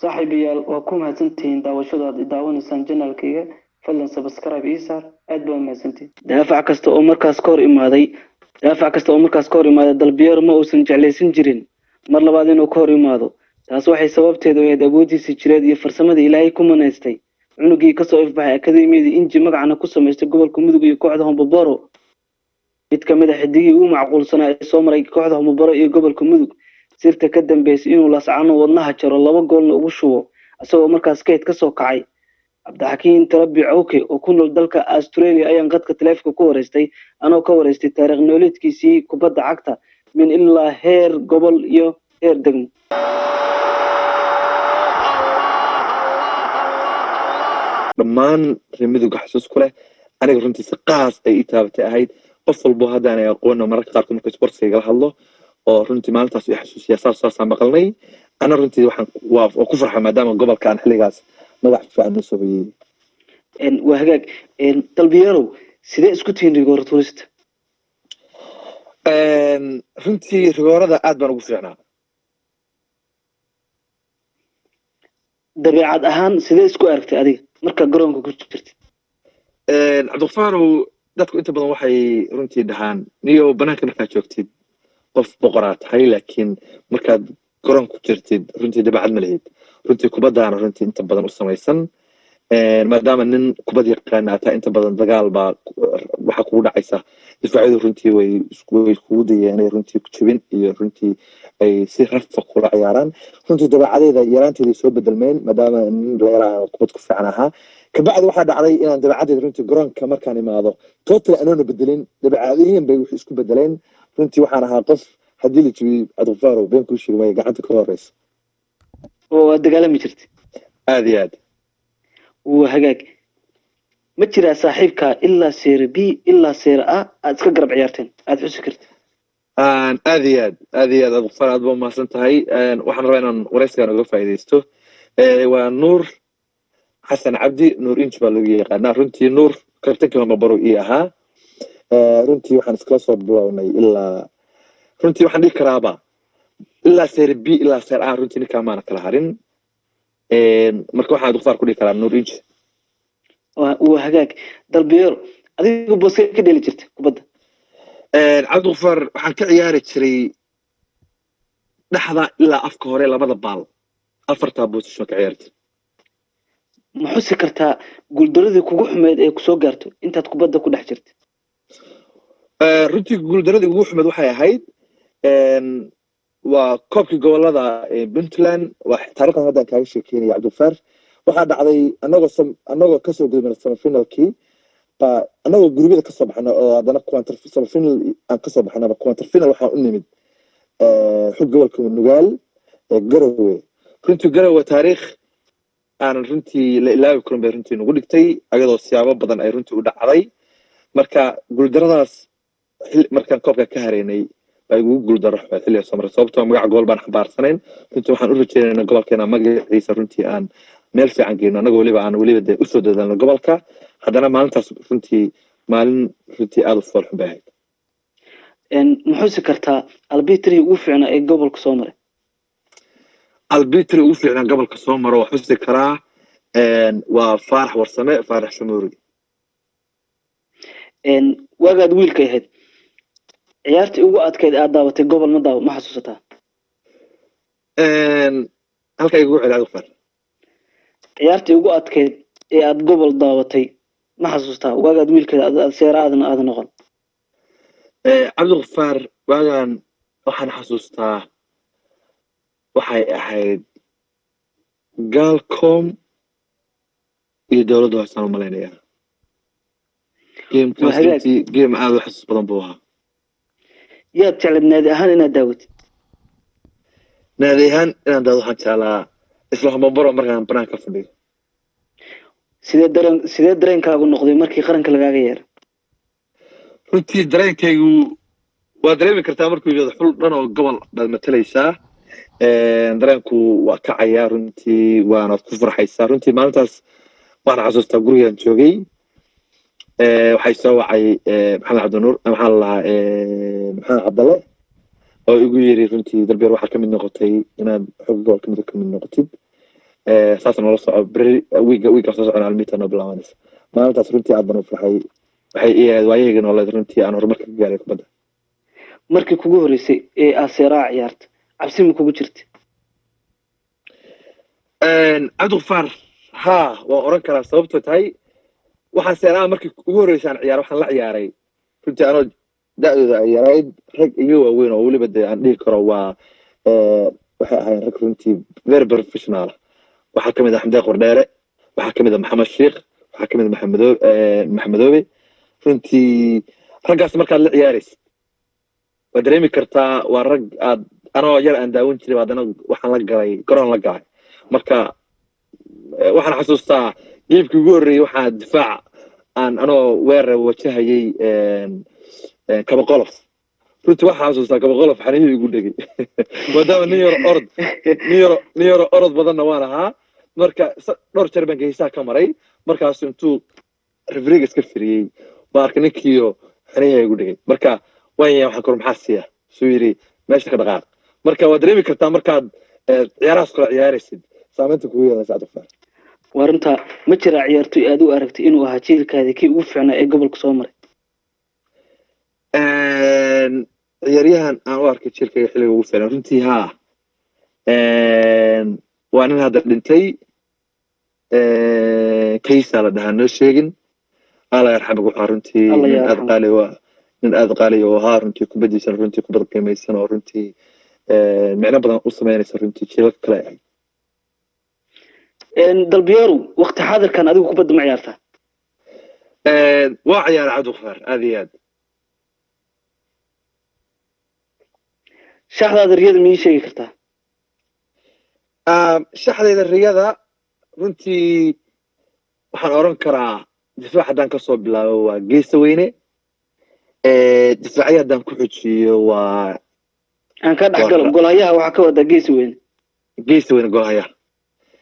Saaxiibayaal, waa ku mahadsantihiin daawashada aad daawanaysaan janaalkayga. Fadlan subscribe ii saar. Aad baa mahadsantihiin. Daafac kasta oo markaas ka hor imaaday, daafac kasta oo markaas ka hor imaaday Dalbiero ma uusan jeclaysan jirin mar labaad inuu ka hor imaado. Taas waxay sababteedu ahayd awooddiisa jireed iyo farsamadii Ilaahay ku manaystay. Cunugii kasoo ifbaxay akademiyadii Inji, magacana ku samaystay gobolka Mudug iyo kooxda Homboboro, mid ka mid a xidigihii ugu macquulsanaa ee soo maray kooxda Homboboro iyo gobolka Mudug. Sirta ka dambeysay inuu Lascano wadnaha jaro, 2 goolna ugu shubo isagoo markaas kayd kasoo kacay, Cabdixakiin Tarabi Cawke oo ku nool dalka Australia ayaan qadka taleefonka ku wareystay, anoo ka wareystay taariikh nololeedkiisii kubadda cagta min ilaa heer gobol iyo heer degmo. Dhammaan reer Midowga xasuus ku leh aniga runtii si qaas ay ii taabatay ahayd. Qof walbo haddaanay aqoona mararka qaarkood marka sportska igala hadlo oo runtii maalintaas i xasuusiya, saas saasaan maqalnay. Ana runtii waxaan waa ku farxa maadaama gobolka aan xilligaas magac fiican noo soo hoyey. Waa hagaag. Dalbiyerow, sidee isku tihiin rigoor tuurista? Runtii rigoorada aad baan ugu fiicnaa. Dabeecad ahaan sidee isku aragtay adiga markaa garoonka ku jirtid? Cabdiqafaarow, dadku inta badan waxay runtii dhahaan, niyo banaanka markaad joogtid qof boqoraa tahay, laakiin markaad garoon ku jirtid runtii dabeecad ma lihid. Runtii kubaddaana runtii inta badan u samaysan, maadaama nin kubad yaqaana aad tahay, inta badan dagaal baa waxaa kugu dhacaysa. Difaacyadu runtii way kugu dayeen inay runtii jebin iyo runtii ay si rafa kula ciyaaraan. Runtii dabeecadeeda yaraanteeda soo bedelmeen maadaama nin dhalinyaro ah oo kubad ku fiican ahaa. Kabacdi waxaa dhacday inaan dabeecadeeda runtii garoonka markaan imaado totally anoona bedelin, dabeecadihiin bay wixii isku bedeleen. Runtii waxaan ahaa qof haddii la jebiyey, Cabdiqafaarow, been kuu sheegi maayo, gacanta ka horeysa. Oo waad dagaalami jirtay? Aad iyo aad. Waa hagaag. Ma jiraa saaxiibka ilaa seere B ilaa seere A aad iska garab ciyaarteen aad xusi kartid? Aad iyo aad, aad iyo aad, Cabdiqafaar, aad baa umahadsan tahay. Waxaan rabaa inaan wareysigan uga faa'iidaysto. Waa Nuur Xasan Cabdi, Nuur Inji baa lagu yaqaanaa. Runtii Nuur kabtankii Homabaro ii ahaa. Runtii waxaan iskala soo bilownay ilaa, runtii waxaan dhihi karaaba ilaa seere B ilaa seere A, runtii ninkaa maana kala harin. Marka waxaan Cabdiqafaar ku dhihi karaa Nuur Inji. Waa hagaag. Dalbiyeero, adiga booskee ka dheli jirta kubadda? Cabdiqafaar, waxaan ka ciyaari jiray dhexda ilaa afka hore, labada baal, afartaa position ka ciyaari jiray. Ma xusi kartaa guuldaradii kugu xumeyd ee kusoo gaarto intaad kubadda ku dhex jirtay? Runtii guuldaradii ugu xumeyd waxay ahayd waa koobkii gobolada Puntland. Waa taariikhdan haddaan kaaga sheekeynaya, Cabdiqafaar. Waxaa dhacday anagoo kasoo gudubnay semifinalkii baa anagoo gurubyada kasoo baxna oo haddana quarter semifinal aan kasoo baxnaba, quarter final waxaan u nimid xug gobolka Nugaal ee Garowe. Runtii Garowe taariikh aanan runtii la ilaawi karin bay runtii nagu dhigtay, ayadoo siyaabo badan ay runtii u dhacday. Marka guuldaradaas markaan koobka ka hareynay baa igugu guuldaro xumeed xilliga soo maray, sababtoo magaca gobol baan xambaarsanayn. Runtii waxaan u rajeynayna gobolkeena magaciisa runtii aan meel fiican geyno, annaga weliba aan weliba dee usoo dadaalno gobolka. Haddana maalintaas runtii maalin runtii aada u fool xun bay ahayd. Ma xusi kartaa albitrii ugu fiicnaa ee gobolka soo maray? Albitri ugu fiicnaa gobolka soo maro waa xusi karaa, waa Faarax Warsame, Faarax Shamuuri. Waagaad wiilka ahayd, ciyaartii ugu adkayd aad daawatay gobol ma daawo, ma xasuusataa? Halka igugu celi, Cabdiqafaar. Ciyaartii ugu adkayd ee aad gobol daawatay ma xasuustaa waagaad wiilkeeda aad seera aadan aada noqon? Cabdiqafaar, waagaan waxaan xasuustaa waxay ahayd Galcom iyo dowladda hoosaan u malaynaya gamekaas. Waa hagaag. Runtii game aada u xasuus badan buu ahaa. Yaad jeclayd naadi ahaan inaad daawatid? Naadi ahaan inaan daawado waxaan jeclaa isla Homobaro markaan banaanka ka fadhiyo. Sidee dareenkaagu noqday markii qaranka lagaaga yeeray? Runtii dareenkaygu waa dareemi kartaa markuu yidhahdo xul dhan oo gobol baad matalaysaa. Dareenku waa kacayaa runtii, waanaad ku farxaysaa. Runtii maalintaas waxaan xasuustaa gurigaan joogay. Waxay soo wacay Maxamed Cabdinuur, maxaa la lahaa, Maxamed Cabdalle oo igu yiri runtii, Dalbeer, waxaa kamid noqotay inaad xog gobol kamid noqotid. Saas noola soco, beri wiiga soo socona almita noo bilaabanaysa. Maalintaas runtii aad baan u farxay, waxay ii ahayd waayahayga nololeed runtii aan horumarka ka gaaray kubadda. Markii kugu horreysay ee aad Serie A ciyaarta, cabsi ma kugu jirta? Cabdiqafaar, haa, waan oran karaa, sababtoo tahay waxaan Serie A markii ugu horreysay aan ciyaar, waxaan la ciyaaray runtii anoo da-dooda ay yarayd rag iga waaweyn oo weliba dee aan dhihi karo waa waxay ahaayeen rag runtii very professional. Waxaa kamid ah Xamdee Qordheere, waxaa kamid ah Maxamed Sheikh, waxaa kamid ah Maxamedoobe. Runtii raggaas markaad la ciyaaraysid waa dareemi kartaa, waa rag aad anoo yar aan daawan jiray, haddana waxaan la galay garoon la galay. Marka waxaan xasuustaa geebkii ugu horreeyey, waxaa difaac aan anoo weerar wajahayay Kabaqolof. Runtii waxaan xasuustaa Kabaqolof xanihii igu dhegay, maadaama nin yaro orod badanna waan ahaa. Marka dhowr jeer baan geesaha ka maray, markaasu intuu referee-ga iska firiyey baa arkay ninkiiyo xanihii igu dhegay. Marka waan yahay, waxaan kor maxaa siiya suu yidhi, meesha ka dhaqaaq. Marka waad dareemi kartaa markaad ciyaarahaas kula ciyaaraysid saameynta kugu yeelanaysa, Cabdiqafaar. Waa runtaa. Ma jiraa ciyaartoy aad u aragtay inuu ahaa jiilkaadi kii ugu fiicnaa ee gobolka soo maray? Ciyaaryahan aan u arkay jiilkayga xilliga ugu fiicnaa, runtii haa, waa nin hadda dhintay, Kaysa la dhahaa, noo sheegin, Alla yarxamig. Waxaa runtii Alla nin aad yarxam. qaali waa nin aad qaali oo ahaa runtii, kubadiisana runtii kubad qiimaysan oo runtii micno badan u sameynaysa runtii jiilalka kale ahayd. Dalbiyeru, waqti xaadirkan adigu kubadda ma ciyaartaa? Waa ciyaara, Cabdiqafaar, aad iyo aad. Shaxdaada riyada ma ii sheegi kartaa? Shaxdayda riyada runtii waxaan oran karaa difaac haddaan kasoo bilaabo waa Geesa Weyne, difaacyo haddaan ku xujiyo waa Aan ka dhex galo, golhayaha waxaa ka wadaa Geesi Weyne? Geesa Weyne golhayaha.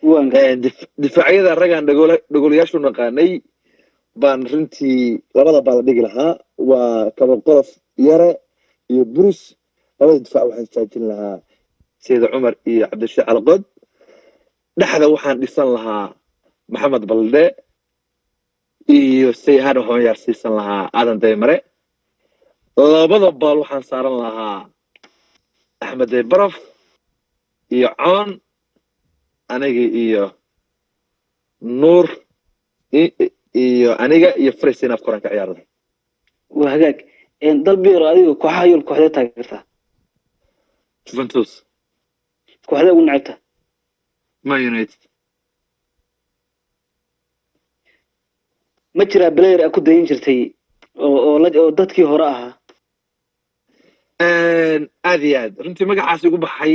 Waan garan. Difaacyada raggaan dhagolayaashu naqaanay baan runtii labada baa la dhigi lahaa, waa Kabaqolof Yare iyo Burus. Labada difaac waxaan istaajin lahaa Sayid Cumar iyo Cabdirashiid Calqod. Dhexda waxaan dhisan lahaa Maxamed Balde iyo Sayhan, waxaan yaarsiisan lahaa Aadan Daymare. Labada baal waxaan saaran lahaa Axmed Baraf iyo Coon, aniga iyo Nuur iyo aniga iyo Fres inaad koran ka ciyaarada. Waa hagaag. Dalbiero, adiga kooxaha Yurub kooxdee taageertaa? Juventus. Kooxdee ugu necebta? Man United. Ma jiraa player aad ku dayin jirtay oo dadkii hore ahaa? Aad iyo aad, runtii magacaas igu baxay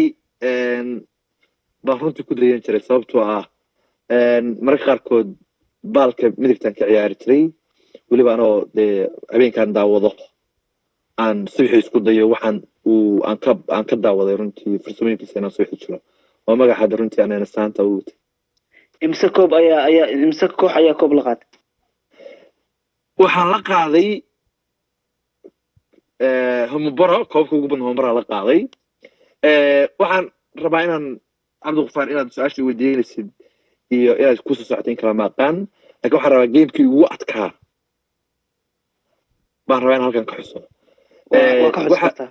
baan runtii ku dayan jiray, sababtoo ah mararka qaarkood baalka midigtaan ka ciyaari jiray, weliba anoo dee habeenkaan daawado aan subaxii isku dayo waxaan uu aan ka daawaday runtii farsamooyinkiisa inaan subaxii jiro. Waa magaca hadda runtii aan saanta u watay. Imse koob ayaa imse koox ayaa koob la qaatay? Waxaan la qaaday Homoboro, koobka ugu badan Homobora la qaaday. Waxaan rabaa inaan, Cabdiqafaar, inaad su-aasha weydiinaysid iyo inaad kusoo socotay in kala maaqaan, laakiin waxaan rabaa gamekii ugu adkaa baan rabaa in halkan ka xuso. Waa ka xusi kartaa.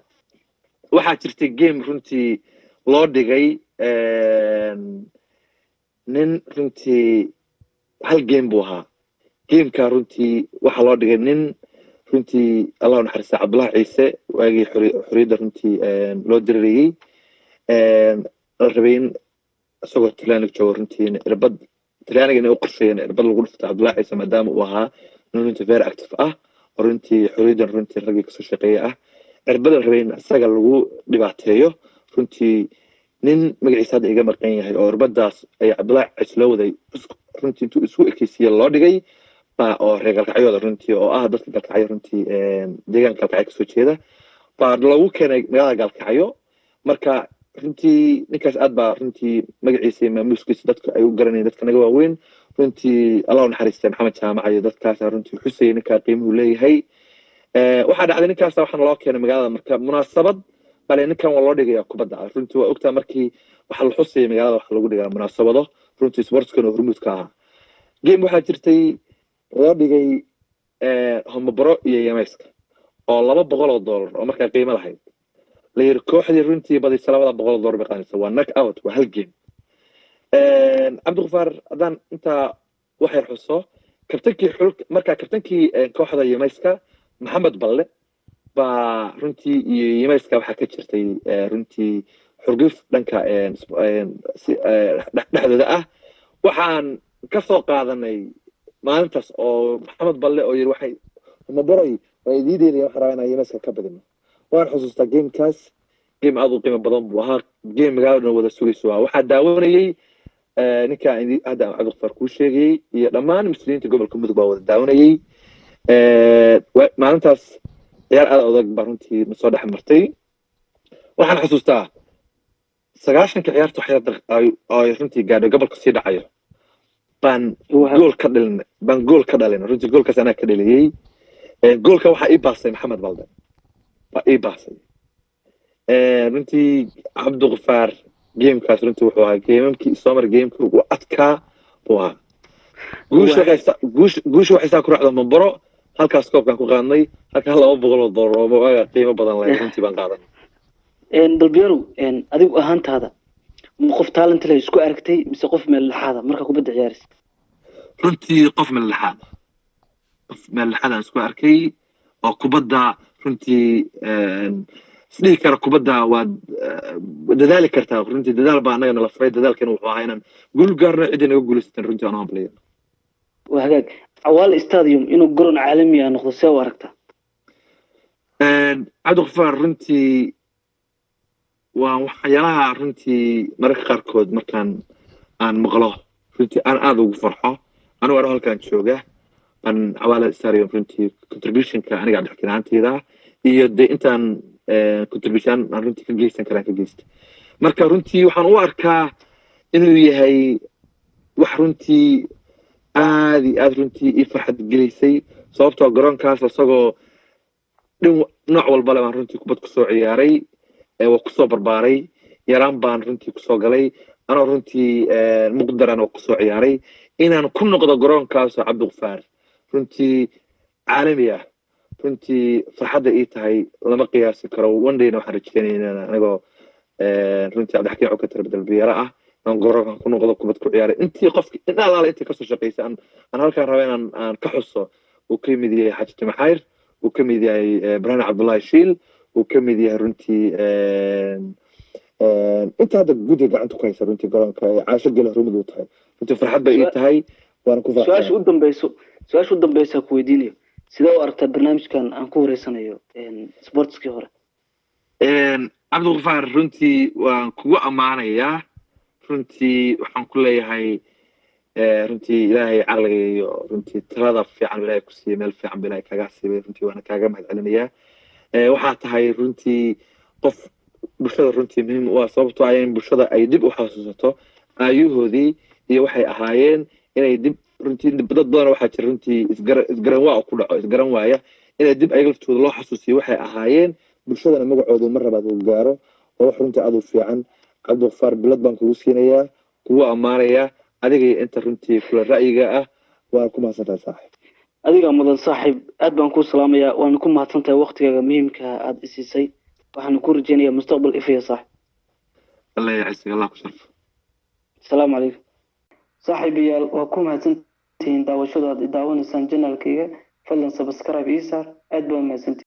Waxaa jirtay game runtii loo dhigay nin, runtii hal game buu ahaa gameka. Runtii waxaa loo dhigay nin runtii, Allah naxariista, Cabdullahi Ciise, waagii xorriyadda runtii loo dirirayey, la rabay in isagoo Talyaaniga joogo runtii in irbad Talyaaniga inay u qorsheeyeen irbad lagu dhufto Cabdullahi Ciise, maadaama uu ahaa nin runtii very active ah oo runtii xorriyaddan runtii raggii kasoo shaqeeyay ah. Cirbada la rabay in isaga lagu dhibaateeyo, runtii nin magaciisa hadda iga maqan yahay oo irbadaas ay Cabdullahi Ciise loo waday runtii intuu isku ekeysiiye loo dhigay baa, oo reer Galkacyooda runtii, oo ah dadka Galkacyo runtii deegaanka Galkacyo kasoo jeeda, baa loogu keenay magaalada Galkacyo. Marka runtii ninkaas aad baa runtii magaciisa iyo maamuuskiisa dadka ay u garanayeen, dadka naga waaweyn runtii, Allah u naxariistay, Maxamed Jaamac iyo dadkaasa runtii xusayay ninkaa qiimuhu leeyahay. Waxaa dhacday ninkaasa waxaana loo keenay magaalada marka munaasabad Bale ninkan waa loo dhigaya kubadda. Runtii waa ogtaa, markii waxa la xusaya magaalada waxa lagu dhigaa munaasabado, runtii sportskan oo hormuudka ahaa. Game waxaa jirtay loo dhigay Homobaro iyo Yamayska oo $200 oo markaa qiimo lahayd la yiri, kooxdii runtii badisa $200 bay qaadanaysa. Waa knock out, waa hal game. Cabdiqafaar, haddaan intaa wax yar xuso, kabtankii xul markaa, kabtankii kooxda Yamayska, Maxamed Balle, baa runtii iyo Yamayska waxaa ka jirtay runtii xurguf dhanka dhexdooda ah. Waxaan ka soo qaadanay maalintaas oo Maxamed Balle oo yiri, waxay Mabaroy waa idiideedaya, waxaan rabaa inaan Yamayska ka badino. Waan xusuustaa gamekaas, game aad u qiimo badan buu ahaa, game magaalada dhan wada sugayso ah. Waxaa daawanayey ninka hadda Cabdiqafaar kuu sheegayey iyo dhammaan muslimiinta gobolka Mudug baa wada daawanayey. Maalintaas ciyaar aad adag baa runtii nasoo dhex martay. Waxaan xusuustaa 90-ka ciyaarta waxyar ay runtii gaadho, gobolka sii dhacayo, baan gool ka dhalin, baan gool ka dhalin. Runtii goolkaas anaa ka dhaliyey. Goolka waxaa ii baasay Maxamed Balde baa ii baasay. Runtii Cabdiqafaar, gamekaas runtii wuxuu ahaa gamamkii soomar gamekii ugu adkaa buu ahaa. Guusha waxay saa ku raacda Mambaro. Halkaas koobkaan ku qaadnay, halkaa $200 oo waaga qiimo badan lahayd runtii baan qaadanay. Dalbiyarow, adigu ahaantaada ma qof talent leh isku aragtay mise qof meel dhexaada marka kubadda ciyaaraysa? Runtii qof meel dhexaada, qof meel dhexaadaan isku arkay oo kubadda runtii isdhihi kara kubadda waad dadaali kartaa. Runtii dadaal baa annaga nala faray. Dadaalkana wuxuu ahaa inaan guul gaarno, ciddii naga guulaysatan runtii aan hambalyo. Waa hagaag. Cawaale Stadium inuu garoon caalami ah noqdo, see u aragtaa? Cabdiqafaar, runtii waa waxyaalaha runtii mararka qaarkood markaan aan maqlo runtii aan aada ugu farxo. Anigu ano halkaan jooga baan Cawaale Stadium runtii contributionka aniga Cabdixakiin ahaanteyda iyo dee intaan contribution aan runtii ka geysan karaan ka geysta. Marka runtii waxaan u arkaa inuu yahay wax runtii aad iyo aad runtii ii farxad gelaysay, sababtoo garoonkaas isagoo dhin nooc walba le baan runtii kubad kusoo ciyaaray, waa kusoo barbaaray, yaraan baan runtii kusoo galay, anoo runtii muqdaran oo kusoo ciyaaray. Inaan ku noqdo garoonkaasoo, Cabdiqafaar, runtii caalami ah, runtii farxadda ii tahay lama qiyaasi karo. One dayna waxaan rajeynaya inaan anigoo runtii Cabdixakiin Cukatar Dalbiyaro ah aan garoonkan ku noqdo, kubad ku ciyaaray. Intii qofki in alaala intii kasoo shaqaysay aan halkaan raba inaan aan ka xuso, uu ka mid yahay Xaaji Timaxayr, uu ka mid yahay Ibraahim Cabdullahi Shiil, uu ka mid yahay runtii inta hadda guddiga gacanta ku haysa runtii garoonka ee Caasho Gela hormud u tahay. Runtii farxad bay ii tahay, waana ku su-aasha faraxsanahay. U dambeyso, su-aasha u dambeysa ku weydiinayo: sidee u aragtaa barnaamijkan aan ku wareysanayo sportskii hore? Cabdiqafaar, runtii waan kugu ammaanayaa. Runtii waxaan ku leeyahay runtii Ilaahay caqliga iyo runtii talada fiican ilaahay ku siiyey, meel fiican ba ilaahay kaaga siibay. Runtii waana kaaga mahad celinayaa. Waxaa tahay runtii qof bulshada runtii muhiim u ah, sababtoo ah in bulshada ay dib u xasuusato aayuhoodii iyo waxay ahaayeen, inay dib runtii dad badan waxaa jira runtii isgaran waa ku dhaco, isgaran waaya, inay dib ayaga laftooda loo xasuusiyo waxay ahaayeen, bulshadana magacoodu mar labaad uu gaaro, waa wax runtii aad u fiican. Cabdiqafaar, bilad baan kugu siinayaa, kugu ammaanayaa adiga iyo inta runtii kula ra'yiga ah. Waan ku mahadsantahay, saaxiib. Adigaa mudan, saaxiib. Aad baan kuu salaamayaa, waana ku mahadsan tahay waktigaaga muhiimka aada isiisay. Waxaana ku rajeynayaa mustaqbal ifaya, saaxib. Allah yacisiga, Allah ku sharfo. Asalaamu calaykum, saaxiibayaal. Waa ku mahadsantihiin daawashada aad i daawanaysaan channelkayga. Fadlan subscribe ii saar. Aad baa mahadsantihiin.